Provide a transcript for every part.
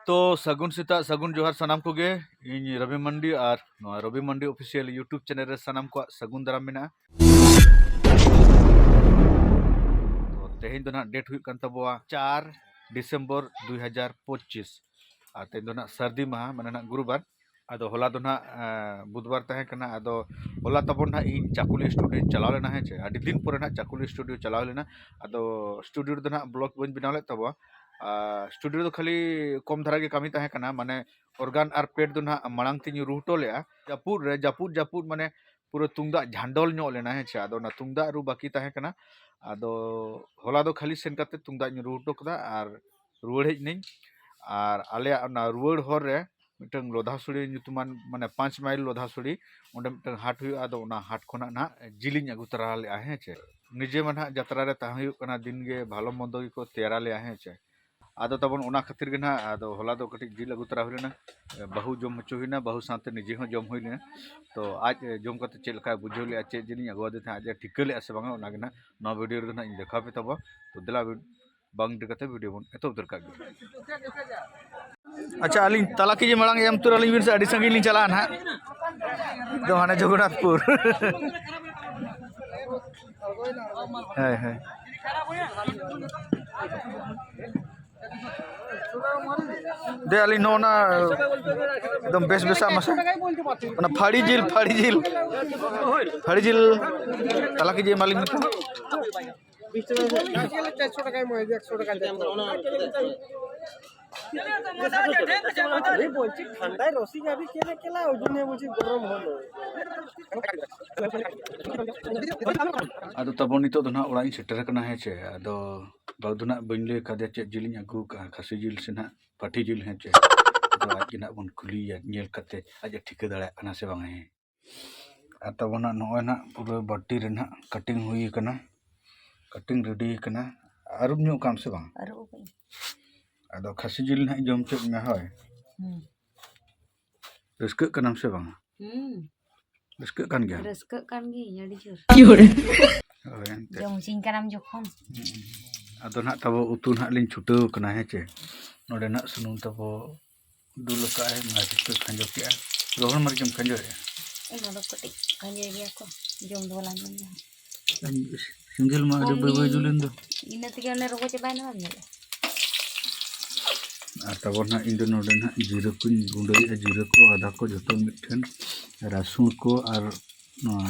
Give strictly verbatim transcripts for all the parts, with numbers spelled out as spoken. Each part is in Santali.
ᱛᱚ ᱥᱟᱹᱜᱩᱱ ᱥᱮᱛᱟᱜ, ᱥᱟᱹᱜᱩᱱ ᱡᱚᱦᱟᱨ ᱥᱟᱱᱟᱢ ᱠᱚᱜᱮ᱾ ᱤᱧ ᱨᱚᱵᱤ ᱢᱟᱱᱰᱤ ᱟᱨ ᱱᱚᱣᱟ ᱨᱚᱵᱤ ᱢᱟᱱᱰᱤ ᱚᱯᱷᱤᱥᱤᱭᱟᱞ YouTube ᱪᱮᱱᱮᱞ ᱨᱮ ᱥᱟᱱᱟᱢ ᱠᱚᱣᱟᱜ ᱥᱟᱹᱜᱩᱱ ᱫᱟᱨᱟᱢ ᱢᱮᱱᱟᱜᱼᱟ᱾ ᱛᱚ ᱛᱮᱦᱮᱧ ᱫᱚ ᱱᱟᱦᱟᱜ ᱰᱮᱴ ᱦᱩᱭᱩᱜ ᱠᱟᱱ ᱛᱟᱵᱚᱣᱟ ᱪᱟᱨ ᱰᱤᱥᱮᱢᱵᱚᱨ ᱫᱩᱭ ᱦᱟᱡᱟᱨ ᱯᱚᱸᱪᱤᱥ᱾ ᱟᱨ ᱛᱮᱦᱮᱧ ᱫᱚ ᱱᱟᱦᱟᱜ ᱥᱟᱹᱨᱫᱤ ᱢᱟᱦᱟ, ᱢᱟᱱᱮ ᱱᱟᱦᱟᱜ ᱜᱩᱨᱩᱵᱟᱨ᱾ ᱟᱫᱚ ᱦᱚᱞᱟ ᱫᱚ ᱱᱟᱦᱟᱜ, ᱮᱸ, ᱵᱩᱫᱷᱵᱟᱨ ᱛᱟᱦᱮᱸ ᱠᱟᱱᱟ᱾ ᱟᱫᱚ ᱦᱚᱞᱟ ᱛᱟᱵᱚᱱ ᱱᱟᱦᱟᱜ ᱤᱧ ᱪᱟᱠᱩᱞᱤ ᱥᱴᱩᱰᱤᱭᱳᱧ ᱪᱟᱞᱟᱣ ᱞᱮᱱᱟ, ᱦᱮᱸ ᱪᱮ᱾ ᱟᱹᱰᱤ ᱫᱤᱱ ᱯᱚᱨᱮ ᱱᱟᱦᱟᱜ ᱪᱟᱠᱩᱞᱤ ᱥᱴᱩᱰᱤᱭᱳ ᱪᱟᱞᱟᱣ ᱦᱩᱭ ᱞᱮᱱᱟ᱾ ᱟᱫᱚ ᱥᱴᱩᱰᱤᱭᱳ ᱨᱮᱫᱚ ᱱᱟᱦᱟᱜ ᱵᱞᱚᱜ ᱵᱟᱹᱧ ᱵᱮᱱᱟᱣ ᱞᱮᱫ ᱛᱟᱵᱚᱣᱟ᱾ ᱟᱨ ᱥᱴᱩᱰᱤᱭᱳ ᱨᱮᱫᱚ ᱠᱷᱟᱹᱞᱤ ᱠᱚᱢ ᱫᱷᱟᱨᱟ ᱜᱮ ᱠᱟᱹᱢᱤ ᱛᱟᱦᱮᱸ ᱠᱟᱱᱟ, ᱢᱟᱱᱮ ᱚᱨᱜᱟᱱ ᱟᱨ ᱯᱮᱰ ᱫᱚ ᱱᱟᱦᱟᱜ ᱢᱟᱲᱟᱝ ᱛᱤᱧ ᱨᱩ ᱦᱚᱴᱚ ᱞᱮᱫᱼᱟ᱾ ᱡᱟᱹᱯᱩᱫ ᱨᱮ, ᱡᱟᱹᱯᱩᱫ, ᱡᱟᱹᱯᱩᱫ, ᱢᱟᱱᱮ ᱯᱩᱨᱟᱹ ᱛᱩᱢᱫᱟᱜ ᱡᱷᱟᱱᱰᱚᱞ ᱧᱚᱜ ᱞᱮᱱᱟ, ᱦᱮᱸ ᱪᱮ᱾ ᱟᱫᱚ ᱚᱱᱟ ᱛᱩᱢᱫᱟᱜ ᱨᱩ ᱵᱟᱹᱠᱤ ᱛᱟᱦᱮᱸ ᱠᱟᱱᱟ᱾ ᱟᱫᱚ ᱦᱚᱞᱟ ᱫᱚ ᱠᱷᱟᱹᱞᱤ ᱥᱮᱱ ᱠᱟᱛᱮ ᱛᱩᱢᱫᱟᱜ ᱤᱧ ᱨᱩ ᱦᱚᱴᱚ ᱠᱟᱫᱟ ᱟᱨ ᱨᱩᱣᱟᱹᱲ ᱦᱮᱡ ᱱᱟᱹᱧ᱾ ᱟᱨ ᱟᱞᱮᱭᱟᱜ ᱚᱱᱟ ᱨᱩᱣᱟᱹᱲ ᱦᱚᱨ ᱨᱮ ᱢᱤᱫᱴᱟᱝ ᱞᱚᱫᱷᱟᱥᱩᱲᱤ ᱧᱩᱛᱩᱢᱟᱱ, ᱢᱟᱱᱮ ᱯᱟᱸᱪ ᱢᱟᱭᱤᱞ ᱞᱚᱫᱷᱟᱥᱩᱲᱤ, ᱚᱸᱰᱮ ᱢᱤᱫᱴᱟᱝ ᱦᱟᱴ ᱦᱩᱭᱩᱜᱼᱟ᱾ ᱟᱫᱚ ᱚᱱᱟ ᱦᱟᱴ ᱠᱷᱚᱱᱟᱜ ᱱᱟᱦᱟᱜ ᱡᱤᱞᱤᱧ ᱟᱹᱜᱩ ᱛᱚᱨᱟ ᱞᱮᱫᱼᱟ, ᱦᱮᱸ ᱪᱮ᱾ ᱱᱤᱡᱮ ᱢᱟ ᱱᱟᱦᱟᱜ ᱡᱟᱛᱨᱟ ᱨᱮ ᱛᱟᱦᱮᱸ ᱦᱩᱭᱩᱜ ᱠᱟᱱᱟ, ᱫᱤᱱ ᱜᱮ ᱵᱷᱟᱞᱚ ᱢᱚᱱᱫᱚ ᱜᱮᱠᱚ ᱛᱮᱭᱟᱨᱟ ᱞᱮᱭᱟ, ᱦᱮᱸ ᱪᱮ᱾ ᱟᱫᱚ ᱛᱟᱵᱚᱱ ᱚᱱᱟ ᱠᱷᱟᱹᱛᱤᱨ ᱜᱮ ᱱᱟᱦᱟᱜ, ᱟᱫᱚ ᱦᱚᱞᱟ ᱫᱚ ᱠᱟᱹᱴᱤᱡ ᱡᱤᱞ ᱟᱹᱜᱩ ᱛᱚᱨᱟ ᱦᱩᱭ ᱞᱮᱱᱟ᱾ ᱵᱟᱹᱦᱩ ᱡᱚᱢ ᱦᱚᱪᱚ ᱦᱩᱭᱱᱟ, ᱵᱟᱹᱦᱩ ᱥᱟᱶᱛᱮ ᱱᱤᱡᱮ ᱦᱚᱸ ᱡᱚᱢ ᱦᱩᱭ ᱞᱮᱱᱟ᱾ ᱛᱚ ᱟᱡ ᱡᱚᱢ ᱠᱟᱛᱮ ᱪᱮᱫ ᱞᱮᱠᱟᱭ ᱵᱩᱡᱷᱟᱹᱣ ᱞᱮᱫᱼᱟ, ᱪᱮᱫ ᱡᱤᱞᱤᱧ ᱟᱹᱜᱩᱣᱟᱫᱮ ᱛᱟᱦᱮᱸᱫ, ᱟᱡ ᱮ ᱴᱷᱤᱠᱟᱹ ᱞᱮᱫᱼᱟ ᱥᱮ ᱵᱟᱝᱟ, ᱚᱱᱟ ᱜᱮ ᱱᱟᱦᱟᱜ ᱱᱚᱣᱟ ᱵᱷᱤᱰᱤᱭᱳ ᱨᱮᱫᱚ ᱱᱟᱦᱟᱜ ᱤᱧ ᱫᱮᱠᱷᱟᱣ ᱯᱮ ᱛᱟᱵᱚ᱾ ᱛᱚ ᱫᱮᱞᱟ ᱵᱤᱱ, ᱵᱟᱝ ᱰᱮᱨᱤ ᱠᱟᱛᱮ ᱵᱷᱤᱰᱤᱭᱳ ᱵᱚᱱ ᱮᱛᱚᱦᱚᱵ ᱩᱛᱟᱹᱨ ᱠᱟᱜ ᱜᱮ᱾ ᱟᱪᱪᱷᱟ, ᱟᱹᱞᱤᱧ ᱛᱟᱞᱟ ᱠᱮᱡᱤ ᱢᱟᱲᱟᱝ ᱮᱢ ᱩᱛᱟᱹᱨ ᱟᱹᱞᱤᱧ ᱵᱤᱱ ᱥᱮ, ᱟᱹᱰᱤ ᱥᱟᱺᱜᱤᱧ ᱞᱤᱧ ᱪᱟᱞᱟᱜᱼᱟ ᱱᱟᱦᱟᱜ᱾ ᱮᱠᱫᱚᱢ ᱦᱟᱱᱮ ᱡᱚᱜᱚᱱᱱᱟᱛᱷᱯᱩᱨ᱾ ᱦᱳᱭ, ᱦᱳᱭ᱾ ᱫᱮ, ᱟᱹᱞᱤᱧ ᱱᱚᱜᱼᱚ ᱱᱟ ᱮᱠᱫᱚᱢ ᱵᱮᱥ ᱵᱮᱥᱟᱜ ᱢᱟᱥᱮ᱾ ᱚᱱᱟ ᱯᱷᱟᱹᱲᱤ ᱡᱤᱞ, ᱯᱷᱟᱹᱲᱤ ᱡᱤᱞ, ᱯᱷᱟᱹᱲᱤ ᱡᱤᱞ ᱛᱟᱞᱟ ᱠᱮᱡᱤ ᱮᱢᱟᱞᱤᱧ ᱢᱮ᱾ বিশ টাকা করে। চারশো টাকায় মনে হয়, একশো টাকা, চারশো টাকা। আমি বলছি, ঠান্ডায় রসিক আমি কেনে কেলা, ওই জন্য বলছি গরম হলো। ᱟᱫᱚ ᱛᱟᱵᱚᱱ ᱱᱤᱛᱚᱜ ᱫᱚ ᱱᱟᱦᱟᱜ ᱚᱲᱟᱜ ᱤᱧ ᱥᱮᱴᱮᱨ ᱟᱠᱟᱱᱟ, ᱦᱮᱸ ᱪᱮ᱾ ᱟᱫᱚ ᱵᱟᱹᱦᱩ ᱫᱚ ᱱᱟᱦᱟᱜ ᱵᱟᱹᱧ ᱞᱟᱹᱭ ᱟᱠᱟᱫᱮᱭᱟ ᱪᱮᱫ ᱡᱤᱞ ᱤᱧ ᱟᱹᱜᱩ ᱟᱠᱟᱫᱼᱟ, ᱠᱷᱟᱹᱥᱤ ᱡᱤᱞ ᱥᱮ ᱱᱟᱦᱟᱜ ᱯᱟᱹᱴᱷᱤ ᱡᱤᱞ, ᱦᱮᱸ ᱪᱮ᱾ ᱟᱫᱚ ᱟᱡ ᱜᱮ ᱱᱟᱦᱟᱜ ᱵᱚᱱ ᱠᱩᱞᱤᱭᱮᱭᱟ, ᱧᱮᱞ ᱠᱟᱛᱮ ᱟᱡ ᱮ ᱴᱷᱤᱠᱟᱹ ᱫᱟᱲᱮᱭᱟᱜ ᱠᱟᱱᱟ ᱥᱮ ᱵᱟᱝᱟ, ᱦᱮᱸ᱾ ᱟᱨ ᱛᱟᱵᱚᱱ ᱱᱟᱦᱟᱜ ᱱᱚᱜᱼᱚᱭ ᱱᱟᱦᱟᱜ ᱯᱩᱨᱟᱹ ᱵᱟᱹᱴᱤ ᱨᱮ ᱱᱟᱦᱟᱜ ᱠᱟᱴᱤᱝ ᱦᱩᱭ ᱟᱠᱟᱱᱟ, ᱠᱟᱴᱤᱝ ᱨᱮᱰᱤ ᱟᱠᱟᱱᱟ᱾ ᱟᱹᱨᱩᱵ ᱧᱚᱜ ᱠᱟᱢ ᱥᱮ ᱵᱟᱝ? ᱟᱹᱨᱩᱵ ᱟᱠᱟᱫᱟᱹᱧ᱾ ᱟᱫᱚ ᱠᱷᱟᱹᱥᱤ ᱡᱤᱞ ᱱᱟᱦᱟᱜ ᱡᱚᱢ ᱦᱚᱪᱚᱭᱮᱫ ᱢᱮᱭᱟ, ᱦᱳᱭ᱾ ᱦᱩᱸ᱾ ᱨᱟᱹᱥᱠᱟᱹᱜ ᱠᱟᱱᱟᱢ ᱥᱮ ᱵᱟᱝ? ᱦᱩᱸ᱾ ᱨᱟᱹᱥᱠᱟᱹᱜ ᱠᱟᱱ ᱜᱮᱭᱟ? ᱨᱟᱹᱥᱠᱟᱹᱜ ᱠᱟᱱ ᱜᱤᱭᱟᱹᱧ ᱟᱹᱰᱤ ᱡᱳᱨ᱾ ᱦᱳᱭ, ᱮᱱᱛᱮ᱾ ᱡᱚᱢ ᱦᱚᱪᱚᱧ ᱠᱟᱱᱟᱢ ᱡᱚᱠᱷᱚᱱ᱾ ᱦᱩᱸ᱾ ᱟᱫᱚ ᱱᱟᱦᱟᱜ ᱛᱟᱵᱚ ᱩᱛᱩ ᱱᱟᱦᱟᱜ ᱞᱤᱧ ᱪᱷᱩᱴᱟᱹᱣ ᱠᱟᱱᱟ, ᱦᱮᱸ ᱪᱮ? ᱱᱚᱰᱮ ᱱᱟᱜ ᱥᱩᱱᱩᱢ ᱛᱟᱵᱚ ᱫᱩᱞ ᱟᱠᱟᱫᱼᱟᱭ, ᱢᱟᱹᱨᱤᱪ ᱠᱚ ᱠᱷᱟᱸᱡᱚ ᱠᱮᱜᱼᱟ᱾ ᱨᱚᱦᱚᱲ ᱢᱟᱹᱨᱤᱪ ᱮᱢ ᱠᱷᱟᱸᱡᱚᱭᱮᱜᱼᱟ? ᱚᱱᱟ ᱫᱚ ᱠᱟᱹᱴᱤᱡ ᱠᱷᱟᱸᱡᱚᱭ ᱜᱮᱭᱟ ᱠᱚ, ᱡᱚᱢ ᱫᱚ ᱵᱟᱞᱟᱝ ᱡᱚᱢ ᱫᱟ᱾ ᱥᱮᱸᱜᱮᱞ ᱢᱟ ᱟᱹᱰᱤ ᱵᱟᱹᱭ ᱵᱟᱹᱭ ᱡᱩᱞᱮᱱ ᱫᱚ᱾ ᱤᱱᱟᱹ ᱛᱮᱜᱮ ᱚᱱᱮ ᱨᱚᱸᱜᱚ ᱪᱟᱵᱟᱭᱮᱱᱟ, ᱵᱟᱢ ᱧᱮᱞᱮᱫᱼᱟ? ᱟᱨ ᱛᱟᱵᱚᱱ ᱦᱟᱸᱜ ᱤᱧ ᱫᱚ ᱱᱚᱰᱮ ᱱᱟᱦᱟᱜ ᱡᱤᱨᱟᱹ ᱠᱚᱧ ᱜᱩᱸᱰᱟᱹᱭᱮᱜᱼᱟ, ᱡᱤᱨᱟᱹ ᱠᱚ, ᱟᱫᱟ ᱠᱚ ᱡᱚᱛᱚ ᱢᱤᱫᱴᱷᱮᱱ, ᱨᱟᱹᱥᱩᱱ ᱠᱚ ᱟᱨ ᱱᱚᱣᱟ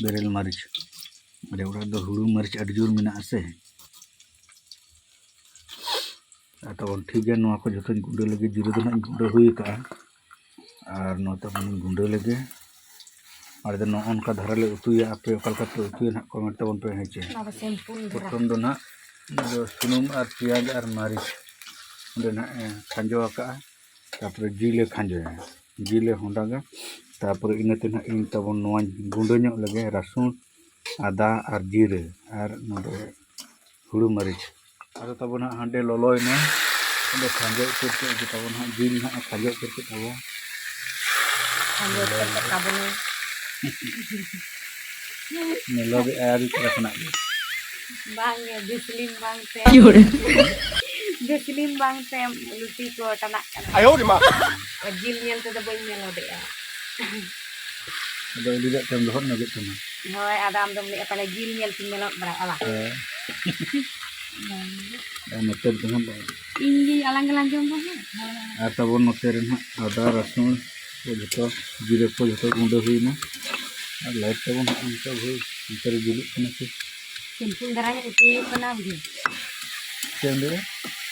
ᱵᱮᱨᱮᱞ ᱢᱟᱹᱨᱤᱪ᱾ ᱟᱞᱮ ᱚᱲᱟᱜ ᱨᱮᱫᱚ ᱦᱩᱲᱩ ᱢᱟᱹᱨᱤᱪ ᱟᱹᱰᱤ ᱡᱳᱨ ᱢᱮᱱᱟᱜᱼᱟ ᱥᱮ᱾ ᱟᱨ ᱛᱟᱵᱚᱱ ᱴᱷᱤᱠ ᱜᱮᱭᱟ, ᱱᱚᱣᱟ ᱠᱚ ᱡᱚᱛᱚᱧ ᱜᱩᱸᱰᱟᱹ ᱞᱮᱜᱮ, ᱡᱤᱨᱟᱹ ᱫᱚ ᱱᱟᱦᱟᱜ ᱤᱧ ᱜᱩᱸᱰᱟᱹ ᱦᱩᱭ ᱟᱠᱟᱜᱼᱟ᱾ ᱟᱨ ᱱᱚᱣᱟ ᱛᱟᱵᱚᱱ ᱜᱩᱸᱰᱟᱹ ᱞᱮᱜᱮ᱾ ᱟᱞᱮ ᱫᱚ ᱱᱚᱜᱼᱚ ᱱᱚᱝᱠᱟ ᱫᱷᱟᱨᱟ ᱞᱮ ᱩᱛᱩᱭᱟ, ᱟᱯᱮ ᱚᱠᱟ ᱞᱮᱠᱟ ᱯᱮ ᱩᱛᱩᱭᱟ ᱱᱟᱦᱟᱜ comment ᱛᱟᱵᱚᱱ ᱯᱮ, ᱦᱮᱸ ᱪᱮ? ᱱᱚᱣᱟ ᱫᱚ simple ᱫᱷᱟᱨᱟ᱾ ᱯᱨᱚᱛᱷᱚᱢ ᱫᱚ ᱱᱟᱦᱟᱜ ᱤᱧ ᱫᱚ ᱥᱩᱱᱩᱢ ᱟᱨ ᱯᱮᱸᱭᱟᱡᱽ ᱟᱨ ᱢᱟᱹᱨᱤᱪ ᱚᱸᱰᱮ ᱱᱟᱦᱟᱜ ᱮ ᱠᱷᱟᱸᱡᱚ ᱟᱠᱟᱜᱼᱟ, ᱛᱟᱨᱯᱚᱨᱮ ᱡᱤᱞ ᱮ ᱠᱷᱟᱸᱡᱚᱭᱟ, ᱡᱤᱞ ᱮ ᱦᱚᱸᱰᱟᱜᱟ, ᱛᱟᱨᱯᱚᱨᱮ ᱤᱱᱟᱹᱛᱮ ᱱᱟᱦᱟᱜ ᱤᱧ ᱛᱟᱵᱚᱱ ᱱᱚᱣᱟᱧ ᱜᱩᱸᱰᱟᱹ ᱧᱚᱜ ᱞᱮᱜᱮ, ᱨᱟᱹᱥᱩᱱ, ᱟᱫᱟ ᱟᱨ ᱡᱤᱨᱟᱹ ᱟᱨ ᱱᱚᱰᱮ ᱦᱩᱲᱩ ᱢᱟᱹᱨᱤᱪ᱾ ᱟᱫᱚ ᱛᱟᱵᱚᱱ ᱦᱟᱸᱜ ᱦᱟᱸᱰᱮ ᱞᱚᱞᱚᱭᱮᱱᱟ, ᱚᱸᱰᱮ ᱠᱷᱟᱸᱡᱚ ᱩᱛᱟᱹᱨ ᱠᱮᱫ ᱜᱮ ᱛᱟᱵᱚᱱ ᱦᱟᱸᱜ, ᱡᱤᱞ ᱦᱟᱸᱜ ᱠᱷᱟᱸᱡᱚ ᱩᱛᱟᱹᱨ ᱠᱮᱫ ᱛᱟᱵᱚᱱ᱾ ᱠᱷᱟᱸᱡᱚ ᱩᱛᱟᱹᱨ ᱠᱮᱫ ᱛᱟᱵᱚᱱᱟᱭ᱾ ᱢᱮᱞᱚᱰ ᱮᱫ ᱟᱹᱰᱤ ᱪᱮᱦᱨᱟ ᱠᱷᱚᱱᱟᱜ ᱜᱮ᱾ ᱵᱟᱝ ᱜᱮ, ᱵᱷᱮᱥᱞᱤᱱ ᱵᱟᱝ ᱛᱮ᱾ ᱵᱷᱮᱥᱞᱤᱱ ᱵᱟᱝ ᱛᱮ ᱞᱩᱴᱤ ᱠᱚ ᱴᱟᱱᱟᱜ ᱠᱟᱱᱟ᱾ ᱟᱭᱳ ᱨᱮ ᱢᱟ᱾ ᱡᱤᱞ ᱧᱮᱞ ᱛᱮᱫᱚ ᱵᱟᱹᱧ ᱢᱮᱞᱚᱰᱮᱜᱼᱟ᱾ ᱟᱫᱚ ᱩᱞᱤ ᱫᱟᱜ ᱛᱮᱢ ᱞᱚᱦᱚᱫ ᱧᱚᱜᱮᱫ ᱛᱟᱢᱟ᱾ ᱦᱳᱭ, ᱟᱫᱚ ᱟᱢ ᱫᱚᱢ ᱞᱟᱹᱭᱮᱫᱼᱟ ᱯᱟᱞᱮ ᱡᱤᱞ ᱧᱮᱞ ᱛᱤᱧ ᱢᱮᱞᱚᱰ ᱵᱟᱲᱟᱜᱼᱟ ᱵᱟᱝ? ᱦᱮᱸ᱾ ᱟᱨ ᱱᱚᱛᱮ ᱨᱮᱫᱚ ᱦᱟᱸᱜ ᱤᱧ ᱜᱮ ᱟᱞᱟᱝ ᱜᱮᱞᱟᱝ ᱡᱚᱢ ᱫᱟ ᱦᱟᱸᱜ᱾ ᱟᱨ ᱛᱟᱵᱚᱱ ᱱᱚᱛᱮ ᱨᱮ ᱱᱟᱦᱟᱜ ᱟᱫᱟ, ᱨᱟᱹᱥᱩᱱ ᱠᱚ ᱡᱚᱛᱚ, ᱡᱤᱨᱟᱹ ᱠᱚ ᱡᱚᱛᱚ ᱜᱩᱸᱰᱟᱹ ᱦᱩᱭᱱᱟ᱾ ᱟᱨ light ᱛᱟᱵᱚᱱ ᱦᱟᱸᱜ ᱚᱱᱠᱟ ᱵᱷᱟᱹᱭ ᱚᱱᱛᱮ ᱨᱮ ᱡᱩᱞᱩᱜ ᱠᱟᱱᱟ ᱥᱮ? Simple ᱫᱷᱟᱨᱟ ᱧᱚᱜ ᱩᱛᱩ ᱦᱩᱭᱩᱜ ᱠᱟᱱᱟ ᱵᱩᱡᱷᱟᱹᱣ᱾ ᱪᱮᱫ ᱮᱢ ᱞᱟᱹᱭᱫᱟ?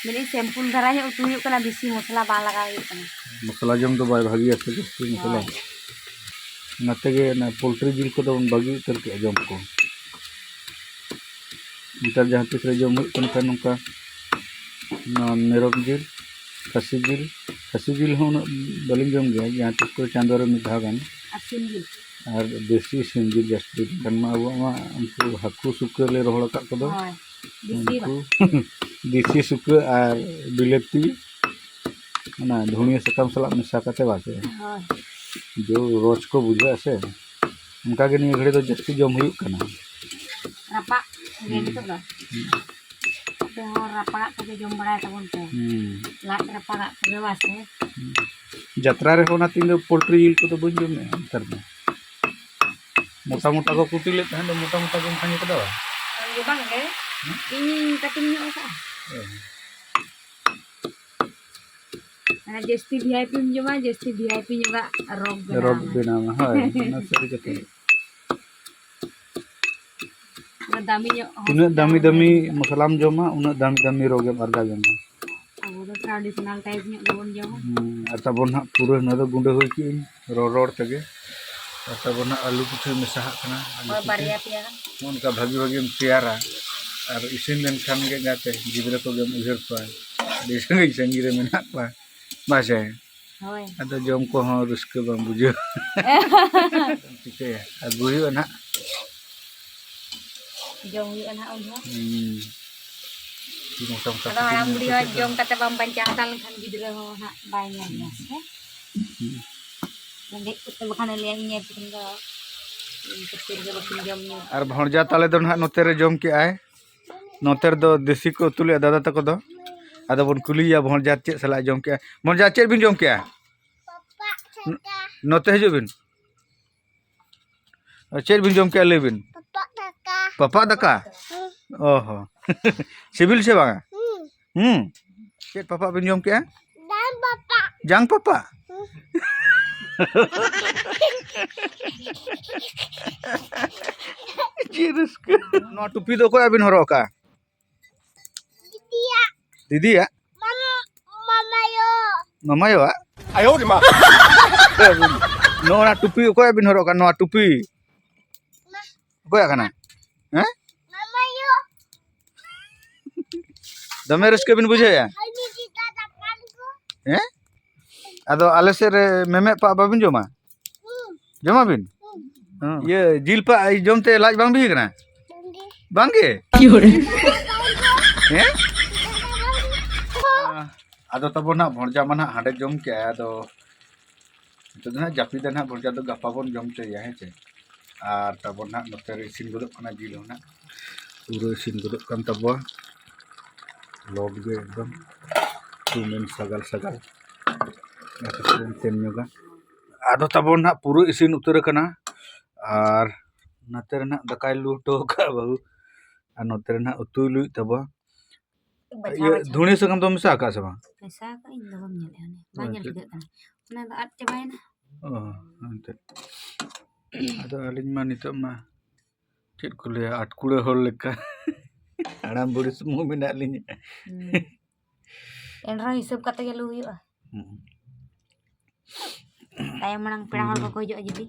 ᱢᱮᱱᱮᱫ simple ᱫᱷᱟᱨᱟ ᱧᱚᱜ ᱩᱛᱩ ᱦᱩᱭᱩᱜ ᱠᱟᱱᱟ, ᱵᱮᱥᱤ ᱢᱚᱥᱞᱟ ᱵᱟᱝ ᱞᱟᱜᱟᱣ ᱦᱩᱭᱩᱜ ᱠᱟᱱᱟ᱾ ᱢᱚᱥᱞᱟ ᱡᱚᱢ ᱫᱚ ᱵᱟᱭ ᱵᱷᱟᱹᱜᱤᱭᱟ ᱥᱮ, ᱡᱟᱹᱥᱛᱤ ᱢᱚᱥᱞᱟ᱾ ᱦᱳᱭ᱾ ᱚᱱᱟ ᱛᱮᱜᱮ ᱚᱱᱟ poultry ᱡᱤᱞ ᱠᱚᱫᱚ ᱵᱚᱱ ᱵᱟᱹᱜᱤ ᱩᱛᱟᱹᱨ ᱠᱮᱜᱼᱟ ᱡᱚᱢ ᱠᱚ᱾ ᱱᱮᱛᱟᱨ ᱡᱟᱦᱟᱸ ᱛᱤᱥ ᱨᱮ ᱡᱚᱢ ᱦᱩᱭᱩᱜ ᱠᱟᱱ ᱠᱷᱟᱱ ᱱᱚᱝᱠᱟ ᱱᱚᱣᱟ ᱢᱮᱨᱚᱢ ᱡᱤᱞ, ᱠᱷᱟᱹᱥᱤ ᱡᱤᱞ, ᱠᱷᱟᱹᱥᱤ ᱡᱤᱞ ᱦᱚᱸ ᱩᱱᱟᱹᱜ ᱵᱟᱹᱞᱤᱧ ᱡᱚᱢ ᱜᱮᱭᱟ, ᱡᱟᱦᱟᱸ ᱛᱤᱥ ᱠᱚᱨᱮ ᱪᱟᱸᱫᱳ ᱨᱮ ᱢᱤᱫ ᱫᱷᱟᱣ ᱜᱟᱱ᱾ ᱟᱨ ᱥᱤᱢ ᱡᱤᱞ? ᱟᱨ ᱫᱮᱥᱤ ᱥᱤᱢ ᱡᱤᱞ ᱡᱟᱹᱥᱛᱤ, ᱮᱱᱠᱷᱟᱱ ᱢᱟ ᱟᱵᱚᱣᱟᱜ ᱢᱟ ᱩᱱᱠᱩ ᱦᱟᱹᱠᱩ ᱥᱩᱠᱟᱹ ᱞᱮ ᱨᱚᱦᱚᱲ ᱟᱠᱟᱫ ᱠᱚᱫᱚ, ᱦᱳᱭ, ᱫᱮᱥᱤ ᱩᱱᱠᱩ ᱵᱟ-, ᱫᱮᱥᱤ ᱥᱩᱠᱟᱹ ᱟᱨ ᱵᱤᱞᱟᱹᱛᱤ ᱚᱱᱟ ᱫᱷᱩᱱᱤᱭᱟᱹ ᱥᱟᱠᱟᱢ ᱥᱟᱞᱟᱜ ᱢᱮᱥᱟ ᱠᱟᱛᱮ ᱵᱟᱥᱮ᱾ ᱦᱳᱭ᱾ ᱡᱚ ᱨᱚᱥ ᱠᱚ ᱵᱩᱡᱷᱟᱹᱜᱼᱟ ᱥᱮ, ᱚᱱᱠᱟ ᱜᱮ ᱱᱤᱭᱟᱹ ᱜᱷᱟᱹᱲᱤ ᱫᱚ ᱡᱟᱹᱥᱛᱤ ᱡᱚᱢ ᱦᱩᱭᱩᱜ ᱠᱟᱱᱟ᱾ ᱨᱟᱯᱟᱜ ᱜᱮ ᱱᱤᱛᱚᱜ ᱫᱚ᱾ ᱦᱩᱸ᱾ ᱟᱫᱚ ᱨᱟᱯᱟᱜᱟᱜ ᱠᱚᱜᱮ ᱡᱚᱢ ᱵᱟᱲᱟᱭ ᱛᱟᱵᱚᱱ ᱯᱮ᱾ ᱦᱩᱸ᱾ ᱞᱟᱫ ᱨᱟᱯᱟᱜᱟᱜ ᱠᱚᱜᱮ, ᱵᱟᱥᱮ? ᱦᱩᱸ᱾ ᱡᱟᱛᱨᱟ ᱨᱮᱦᱚᱸ ᱚᱱᱟᱛᱮ ᱤᱧ ᱫᱚ ᱯᱳᱞᱴᱨᱤ ᱡᱤᱞ ᱠᱚᱫᱚ ᱵᱟᱹᱧ ᱡᱚᱢᱮᱫᱼᱟ ᱱᱮᱛᱟᱨ ᱫᱚ᱾ ᱢᱚᱴᱟ ᱢᱚᱴᱟ ᱠᱚ ᱠᱩᱴᱤ ᱞᱮᱫ ᱛᱟᱦᱮᱸᱫ ᱫᱚ, ᱢᱚᱴᱟ ᱢᱚᱴᱟ ᱠᱚᱢ ᱠᱷᱟᱸᱡᱚ ᱠᱮᱫᱟ ᱵᱟ? ᱵᱟᱝᱜᱮ, ᱵᱟᱝᱜᱮ᱾ ᱦᱩᱸ? ᱤᱧᱤᱧ ᱠᱟᱹᱴᱤᱧ ᱧᱚᱜ ᱟᱠᱟᱫᱼᱟ᱾ ᱦᱮᱸ᱾ ᱟᱨ ᱡᱟᱹᱥᱛᱤ ᱵᱷᱤ ᱟᱭ ᱯᱤᱢ ᱡᱚᱢᱟ, ᱡᱟᱹᱥᱛᱤ ᱵᱷᱤ ᱟᱭ ᱯᱤ ᱧᱚᱜᱟᱜ ᱨᱳᱜᱽ ᱨᱳᱜᱽ ᱵᱮᱱᱟᱣ ᱟᱢᱟ᱾ ᱵᱮᱱᱟᱣᱟ, ᱦᱳᱭ, ᱚᱱᱟ ᱥᱟᱹᱨᱤ ᱠᱟᱛᱷᱟ᱾ ᱚᱱᱟ ᱫᱟᱢᱤ ᱧᱚᱜ ᱛᱤᱱᱟᱹᱜ ᱦᱚᱥᱯᱤᱴᱟᱞ ᱫᱟᱢᱤ ᱨᱮ ᱫᱟᱢᱤ ᱦᱩᱭᱩᱜᱼᱟ᱾ ᱢᱚᱥᱞᱟᱢ ᱡᱚᱢᱟ, ᱩᱱᱟᱹᱜ ᱫᱟᱢᱤ ᱫᱟᱢᱤ ᱨᱳᱜᱽ ᱮᱢ ᱟᱨᱡᱟᱣ ᱡᱚᱝᱟ᱾ ᱟᱵᱚ ᱫᱚ traditional type ᱧᱚᱜ ᱜᱮᱵᱚᱱ ᱡᱚᱢᱟ᱾ ᱦᱩᱸ, ᱟᱨ ᱛᱟᱵᱚᱱ ᱦᱟᱸᱜ ᱯᱩᱨᱟᱹ ᱱᱚᱣᱟ ᱫᱚ ᱜᱩᱸᱰᱟᱹ ᱦᱩᱭ ᱠᱮᱜᱼᱟᱹᱧ ᱨᱚᱲ ᱨᱚᱲ ᱛᱮᱜᱮ᱾ ᱟᱨ ᱛᱟᱵᱚᱱ ᱦᱟᱸᱜ ᱟᱹᱞᱩ ᱯᱤᱴᱷᱟᱹ ᱢᱮᱥᱟ ᱦᱟᱜ ᱠᱟᱱᱟ, ᱟᱹᱞᱩ ᱦᱳᱭ, ᱯᱤᱴᱷᱟᱹ᱾ ᱵᱟᱨᱭᱟ ᱯᱮᱭᱟ ᱜᱟᱱ᱾ ᱱᱚᱜᱼᱚ ᱱᱚᱝᱠᱟ ᱵᱷᱟᱹᱜᱤ ᱵᱷᱟᱹᱜᱤᱢ ᱛᱮᱭᱟᱨᱟ, ᱟᱨ ᱤᱥᱤᱱ ᱞᱮᱱᱠᱷᱟᱱ ᱜᱮ ᱡᱟᱛᱮ ᱜᱤᱫᱽᱨᱟᱹ ᱠᱚᱜᱮᱢ ᱩᱭᱦᱟᱹᱨ ᱠᱚᱣᱟ, ᱟᱹᱰᱤ ᱥᱟᱺᱜᱤᱧ ᱥᱟᱺᱜᱤᱧ ᱨᱮ ᱢᱮᱱᱟᱜ ᱠᱚᱣᱟ, ᱵᱟᱥᱮ? ᱦᱳᱭ᱾ ᱟᱫᱚ ᱡᱚᱢ ᱠᱚᱦᱚᱸ ᱨᱟᱹᱥᱠᱟᱹ ᱵᱟᱝ ᱵᱩᱡᱷᱟᱹᱜᱼᱟ᱾ ᱪᱤᱠᱟᱹᱭᱟ, ᱟᱹᱜᱩ ᱦᱩᱭᱩᱜᱼᱟ ᱱᱟᱦᱟᱜ᱾ ᱡᱚᱢ ᱦᱩᱭᱩᱜᱼᱟ ᱱᱟᱦᱟᱜ ᱩᱱ ᱦᱚᱸ᱾ ᱦᱩᱸ᱾ ᱢᱚᱴᱟ ᱢᱚᱴᱟ ᱟᱫᱚ ᱦᱟᱲᱟᱢ ᱠᱟᱹᱴᱤᱡ ᱵᱩᱲᱦᱤ ᱦᱚᱸ ᱢᱚᱴᱟ ᱡᱚᱢ ᱠᱟᱛᱮ ᱵᱟᱢ ᱵᱟᱧᱪᱟᱣ ᱦᱟᱛᱟᱲ ᱞᱮᱱᱠᱷᱟᱱ ᱜᱤᱫᱽᱨᱟᱹ ᱦᱚᱸ ᱱᱟᱦᱟᱜ ᱵᱟᱭ ᱧᱟᱢ ᱢᱮᱭᱟ ᱥᱮ? ᱦᱩᱸ᱾ ᱨᱮᱸᱜᱮᱡ ᱠᱚᱛᱮ ᱵᱟᱠᱷᱟᱱᱮ ᱞᱟᱹᱭᱟ, "ᱤᱧ ᱮ ᱛᱤᱠᱤᱱ ᱫᱚ ᱤᱧ ᱠᱷᱟᱹᱛᱤᱨ ᱜᱮ ᱵᱟᱹᱠᱤᱱ ᱡᱚᱢ ᱧᱩ ᱠᱟᱜᱼᱟ᱾" ᱟᱨ ᱵᱷᱚᱸᱡᱟ ᱛᱟᱞᱮ ᱫᱚ ᱱᱟᱦᱟᱜ ᱱᱚᱛᱮ ᱨᱮ ᱡᱚᱢ ᱠᱮᱜᱼᱟᱭ᱾ ᱱᱚᱛᱮ ᱨᱮᱫᱚ ᱫᱮᱥᱤ ᱠᱚ ᱩᱛᱩ ᱞᱮᱜᱼᱟ ᱫᱟᱫᱟ ᱛᱟᱠᱚ ᱫᱚ᱾ ᱟᱫᱚ ᱵᱚᱱ ᱠᱩᱞᱤᱭᱮᱭᱟ ᱵᱷᱚᱸᱡᱟ ᱪᱮᱫ ᱥᱟᱞᱟᱜ ᱡᱚᱢ ᱠᱮᱜᱼᱟ᱾ ᱵᱷᱚᱸᱡᱟ ᱪᱮᱫ ᱵᱤᱱ ᱡᱚᱢ ᱠᱮᱜᱼᱟ? ᱯᱟᱯᱟᱜ ᱫᱟᱠᱟ᱾ ᱱᱚᱛᱮ ᱦᱤᱡᱩᱜ ᱵᱤᱱ᱾ ᱪᱮᱫ ᱵᱤᱱ ᱡᱚᱢ ᱠᱮᱜᱼᱟ ᱞᱟᱹᱭ ᱵᱤᱱ? ᱯᱟᱯᱟᱜ ᱫᱟᱠᱟ᱾ ᱯᱟᱯᱟᱜ ᱫᱟᱠᱟ? ᱦᱩᱸ᱾ ᱚ ᱦᱚᱸ᱾ ᱥᱤᱵᱤᱞ ᱥᱮ ᱵᱟᱝᱟ? ᱦᱩᱸ᱾ ᱦᱩᱸ᱾ ᱪᱮᱫ ᱯᱟᱯᱟᱜ ᱵᱤᱱ ᱡᱚᱢ ᱠᱮᱜᱼᱟ? ᱡᱟᱝ ᱯᱟᱯᱟᱜ᱾ ᱡᱟᱝ ᱯᱟᱯᱟᱜ? ᱦᱩᱸ᱾ ᱪᱮᱫ ᱨᱟᱹᱥᱠᱟᱹ᱾ ᱱᱚᱣᱟ ᱴᱩᱯᱤ ᱫᱚ ᱚᱠᱚᱭᱟᱜ ᱵᱤᱱ ᱦᱚᱨᱚᱜ ᱟᱠᱟᱜᱼᱟ? ᱫᱤᱫᱤᱭᱟᱜ᱾ ᱫᱤᱫᱤᱭᱟᱜ? ᱢᱟᱢᱟ-, ᱢᱟᱢᱟᱭᱳ᱾ ᱢᱟᱢᱟᱭᱳᱣᱟᱜ? ᱟᱭᱳ ᱨᱮ ᱢᱟ᱾ ᱱᱚᱣᱟ ᱴᱩᱯᱤ ᱚᱠᱚᱭᱟᱜ ᱵᱤᱱ ᱦᱚᱨᱚᱜ ᱠᱟᱜᱼᱟ? ᱱᱚᱣᱟ ᱴᱩᱯᱤ? ᱢᱟ-, ᱚᱠᱚᱭᱟᱜ ᱠᱟᱱᱟ? ᱦᱮᱸ? ᱢᱟᱢᱟᱭᱳ᱾ ᱫᱚᱢᱮ ᱨᱟᱹᱥᱠᱟᱹ ᱵᱤᱱ ᱵᱩᱡᱷᱟᱹᱣᱮᱫᱼᱟ? ᱦᱮᱸ? ᱟᱫᱚ ᱟᱞᱮ ᱥᱮᱫ ᱨᱮ ᱢᱮᱢᱮᱫ ᱯᱟᱜ ᱵᱟᱵᱤᱱ ᱡᱚᱢᱟ? ᱦᱩᱸ᱾ ᱡᱚᱢᱟᱵᱤᱱ? ᱦᱩᱸ᱾ ᱦᱮᱸ᱾ ᱤᱭᱟᱹ, ᱡᱤᱞ ᱯᱟᱜ ᱡᱚᱢ ᱛᱮ ᱞᱟᱡ ᱵᱟᱝ ᱵᱤ ᱠᱟᱱᱟ? ᱵᱟᱝᱜᱮ᱾ ᱵᱟᱝᱜᱮ? ᱦᱮᱸ? ᱟᱫᱚ ᱛᱟᱵᱚᱱ ᱱᱟᱜ ᱵᱷᱚᱸᱡᱟ ᱢᱟ ᱱᱟᱜ ᱦᱟᱸᱰᱮ ᱡᱚᱢ ᱠᱮᱜᱼᱟᱭ, ᱟᱫᱚ ᱱᱤᱛᱚᱜ ᱫᱚ ᱱᱟᱜ ᱡᱟᱹᱯᱤᱫᱟ ᱱᱟᱜ ᱵᱷᱚᱸᱡᱟ ᱫᱚ, ᱜᱟᱯᱟ ᱵᱚᱱ ᱡᱚᱢ ᱦᱚᱪᱚᱭᱮᱭᱟ, ᱦᱮᱸ ᱪᱮ? ᱟᱨ ᱛᱟᱵᱚᱱ ᱱᱟᱜ ᱱᱚᱛᱮ ᱨᱮ ᱤᱥᱤᱱ ᱜᱚᱫᱚᱜ ᱠᱟᱱᱟ, ᱡᱤᱞ ᱦᱚᱸ ᱱᱟᱜ ᱯᱩᱨᱟᱹ ᱤᱥᱤᱱ ᱜᱚᱫᱚᱜ ᱠᱟᱱ ᱛᱟᱵᱚᱣᱟ᱾ ᱞᱚᱵ ᱜᱮ ᱮᱠᱫᱚᱢ ᱛᱩᱢᱮᱱ ᱥᱟᱜᱟᱞ ᱥᱟᱜᱟᱞ᱾ ᱚᱱᱟ ᱠᱷᱟᱹᱛᱤᱨ ᱵᱚᱱ ᱛᱮᱱ ᱧᱚᱜᱟ᱾ ᱟᱫᱚ ᱛᱟᱵᱚᱱ ᱱᱟᱦᱟᱜ ᱯᱩᱨᱟᱹ ᱤᱥᱤᱱ ᱩᱛᱟᱹᱨ ᱟᱠᱟᱱᱟ᱾ ᱟᱨ ᱱᱚᱛᱮ ᱨᱮ ᱱᱟᱦᱟᱜ ᱫᱟᱠᱟᱭ ᱞᱩ ᱦᱚᱴᱚ ᱟᱠᱟᱫᱼᱟ ᱵᱟᱹᱦᱩ, ᱟᱨ ᱱᱚᱛᱮ ᱨᱮ ᱱᱟᱦᱟᱜ ᱩᱛᱩᱭ ᱞᱩᱭᱮᱫ ᱛᱟᱵᱚᱱᱟ᱾ ᱵᱟᱪᱷᱟᱣ ᱤᱭᱟᱹ ᱵᱟᱪᱷᱟᱣ᱾ ᱫᱷᱩᱲᱤ ᱥᱟᱠᱟᱢ ᱫᱚᱢ ᱢᱮᱥᱟ ᱟᱠᱟᱫ ᱥᱮ ᱵᱟᱝ? ᱢᱮᱥᱟ ᱟᱠᱟᱫ ᱤᱧ ᱫᱚ ᱵᱟᱢ ᱧᱮᱞᱮᱫᱼᱟ, ᱚᱱᱮ ᱵᱟᱝ ᱧᱮᱞ ᱟᱪᱪᱷᱟ᱾ ᱴᱷᱤᱠᱟᱹᱜ ᱠᱟᱱᱟ᱾ ᱚᱱᱟ ᱫᱚ ᱟᱫ ᱪᱟᱵᱟᱭᱮᱱᱟ᱾ ᱚ, ᱮᱱᱛᱮᱫ᱾ ᱟᱫᱚ ᱟᱹᱞᱤᱧ ᱢᱟ ᱱᱤᱛᱚᱜ ᱢᱟ ᱪᱮᱫ ᱠᱚ ᱞᱟᱹᱭᱟ, ᱟᱴᱠᱩᱲᱟᱹ ᱦᱚᱲ ᱞᱮᱠᱟ ᱦᱟᱲᱟᱢ ᱵᱩᱲᱦᱤ ᱥᱩᱢᱩᱝ ᱢᱮᱱᱟᱜ ᱞᱤᱧᱟ᱾ ᱦᱩᱸ᱾ ᱮᱱᱨᱮᱦᱚᱸ ᱦᱤᱥᱟᱹᱵ ᱠᱟᱛᱮ ᱜᱮ ᱞᱩ ᱦᱩᱭᱩᱜᱼᱟ᱾ ᱦᱩᱸ᱾ ᱛᱟᱭᱚᱢ ᱢᱟᱲᱟᱝ ᱯᱮᱲᱟ ᱦᱚᱲ ᱯᱩᱨᱟᱹ, ᱠᱚᱠᱚ ᱦᱤᱡᱩᱜᱼᱟ ᱡᱩᱫᱤ᱾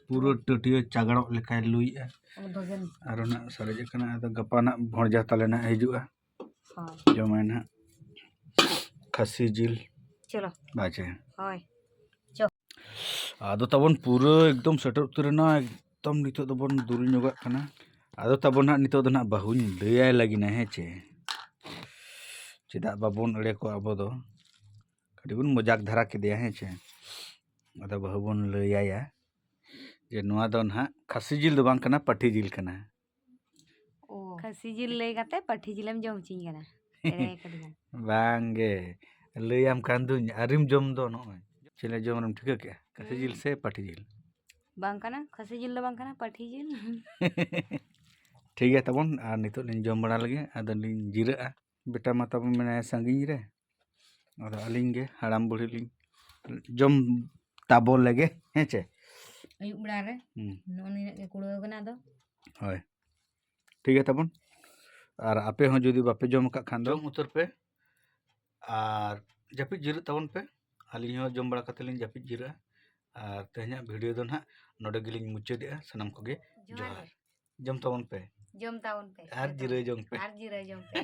ᱯᱩᱨᱟᱹ ᱴᱟᱹᱴᱭᱟᱹ ᱪᱟᱜᱟᱲᱚᱜ ᱞᱮᱠᱟᱭ ᱞᱩᱭᱮᱜᱼᱟ᱾ ᱟᱫᱚ ᱵᱷᱟᱹᱜᱟᱹᱱ᱾ ᱟᱨᱚ ᱱᱟᱜ ᱥᱟᱨᱮᱡ ᱟᱠᱟᱱᱟ, ᱟᱫᱚ ᱜᱟᱯᱟ ᱱᱟᱜ ᱵᱷᱚᱲᱡᱟ ᱛᱟᱞᱮ ᱱᱟᱜ ᱦᱤᱡᱩᱜᱼᱟ᱾ ᱦᱳᱭ᱾ ᱡᱚᱢᱟᱭ ᱱᱟᱜ ᱠᱷᱟᱹᱥᱤ ᱡᱤᱞ᱾ ᱪᱚᱞᱚ᱾ ᱵᱟᱪᱮ᱾ ᱦᱳᱭ᱾ ᱪᱚ᱾ ᱟᱫᱚ ᱛᱟᱵᱚᱱ ᱯᱩᱨᱟᱹ ᱮᱠᱫᱚᱢ ᱥᱮᱴᱮᱨ ᱩᱛᱟᱹᱨ ᱮᱱᱟ, ᱮᱠᱫᱚᱢ ᱱᱤᱛᱚᱜ ᱫᱚᱵᱚᱱ ᱫᱩᱞ ᱧᱚᱜᱟᱜ ᱠᱟᱱᱟ᱾ ᱟᱫᱚ ᱛᱟᱵᱚᱱ ᱱᱟᱜ ᱱᱤᱛᱚᱜ ᱫᱚ ᱱᱟᱜ ᱵᱟᱹᱦᱩᱧ ᱞᱟᱹᱭᱟᱭ ᱞᱟᱹᱜᱤᱫ ᱱᱟ, ᱦᱮᱸ ᱪᱮ? ᱪᱮᱫᱟᱜ ᱵᱟᱵᱚᱱ ᱮᱲᱮ ᱠᱚᱣᱟ ᱟᱵᱚ ᱫᱚ? ᱠᱟᱹᱴᱤᱡ ᱵᱚᱱ ᱢᱚᱡᱟᱠ ᱫᱷᱟᱨᱟ ᱠᱮᱫᱮᱭᱟ, ᱦᱮᱸ ᱪᱮ? ᱟᱫᱚ ᱵᱟᱹᱦᱩ ᱵᱚᱱ ᱞᱟᱹᱭᱟᱭᱟ ᱡᱮ ᱱᱚᱣᱟ ᱫᱚ ᱱᱟᱦᱟᱜ ᱠᱷᱟᱹᱥᱤ ᱡᱤᱞ ᱫᱚ ᱵᱟᱝ ᱠᱟᱱᱟ, ᱯᱟᱹᱴᱷᱤ ᱡᱤᱞ ᱠᱟᱱᱟ᱾ ᱚ᱾ ᱠᱷᱟᱹᱥᱤ ᱡᱤᱞ ᱞᱟᱹᱭ ᱠᱟᱛᱮ ᱯᱟᱹᱴᱷᱤ ᱡᱤᱞᱮᱢ ᱡᱚᱢ ᱦᱚᱪᱚᱧ ᱠᱟᱱᱟ᱾ ᱮᱲᱮ ᱠᱟᱹᱫᱤᱧᱟᱢ᱾ ᱵᱟᱝ ᱜᱮ, ᱞᱟᱹᱭᱟᱢ ᱠᱟᱱ ᱫᱩᱧ, ᱟᱹᱣᱨᱤᱢ ᱡᱚᱢ ᱫᱚ᱾ ᱱᱚᱜᱼᱚᱭ ᱪᱮᱫ ᱞᱮ ᱡᱚᱢ ᱨᱮᱢ ᱴᱷᱤᱠᱟᱹ ᱠᱮᱜᱼᱟ? ᱠᱷᱟᱹᱥᱤ ᱡᱤᱞ ᱦᱩᱸ᱾ ᱥᱮ ᱯᱟᱹᱴᱷᱤ ᱡᱤᱞ? ᱵᱟᱝ ᱠᱟᱱᱟ, ᱠᱷᱟᱹᱥᱤ ᱡᱤᱞ ᱫᱚ ᱵᱟᱝ ᱠᱟᱱᱟ, ᱯᱟᱹᱴᱷᱤ ᱡᱤᱞ᱾ ᱴᱷᱤᱠ ᱜᱮᱭᱟ ᱛᱟᱵᱚᱱ, ᱟᱨ ᱱᱤᱛᱚᱜ ᱞᱤᱧ ᱡᱚᱢ ᱵᱟᱲᱟ ᱞᱮᱜᱮ, ᱟᱫᱚ ᱞᱤᱧ ᱡᱤᱨᱟᱹᱜᱼᱟ᱾ ᱵᱮᱴᱟ ᱢᱟ ᱛᱟᱵᱚᱱ ᱢᱮᱱᱟᱭᱟ ᱥᱟᱺᱜᱤᱧ ᱨᱮ, ᱟᱫᱚ ᱟᱹᱞᱤᱧ ᱜᱮ ᱦᱟᱲᱟᱢ ᱵᱩᱲᱦᱤ ᱞᱤᱧ ᱡᱚᱢ ᱛᱟᱵᱚ ᱞᱮᱜᱮ, ᱦᱮᱸ ᱪᱮ? ᱟᱹᱭᱩᱵ ᱵᱮᱲᱟ ᱨᱮ ᱦᱩᱸ᱾ ᱱᱚᱜᱼᱚ ᱱᱤᱱᱟᱹᱜ ᱜᱮ ᱠᱩᱲᱟᱹᱣ ᱠᱟᱱᱟ ᱟᱫᱚ᱾ ᱦᱳᱭ, ᱴᱷᱤᱠ ᱜᱮᱭᱟ ᱛᱟᱵᱚᱱ᱾ ᱟᱨ ᱟᱯᱮ ᱦᱚᱸ ᱡᱩᱫᱤ ᱵᱟᱯᱮ ᱡᱚᱢ ᱟᱠᱟᱫ ᱠᱷᱟᱱ ᱫᱚ ᱡᱚᱢ ᱩᱛᱟᱹᱨ ᱯᱮ ᱟᱨ ᱡᱟᱹᱯᱤᱫ ᱡᱤᱨᱟᱹᱜ ᱛᱟᱵᱚᱱ ᱯᱮ᱾ ᱟᱹᱞᱤᱧ ᱦᱚᱸ ᱡᱚᱢ ᱵᱟᱲᱟ ᱠᱟᱛᱮ ᱞᱤᱧ ᱡᱟᱹᱯᱤᱫ ᱡᱤᱨᱟᱹᱜᱼᱟ᱾ ᱟᱨ ᱛᱮᱦᱮᱧᱟᱜ ᱵᱷᱤᱰᱤᱭᱳ ᱫᱚ ᱱᱟᱦᱟᱜ ᱱᱚᱰᱮ ᱜᱮᱞᱤᱧ ᱢᱩᱪᱟᱹᱫᱮᱜᱼᱟ᱾ ᱥᱟᱱᱟᱢ ᱠᱚᱜᱮ ᱡᱚᱦᱟᱨ ᱡᱚᱦᱟᱨ᱾ ᱜᱮ᱾ ᱡᱚᱢ ᱛᱟᱵᱚᱱ ᱯᱮ᱾ ᱡᱚᱢ ᱛᱟᱵᱚᱱ ᱯᱮ᱾ ᱟᱨ ᱡᱤᱨᱟᱹ ᱡᱚᱝ ᱯᱮ᱾ ᱟᱨ ᱡᱤᱨᱟᱹ ᱡᱚᱝ ᱯᱮ᱾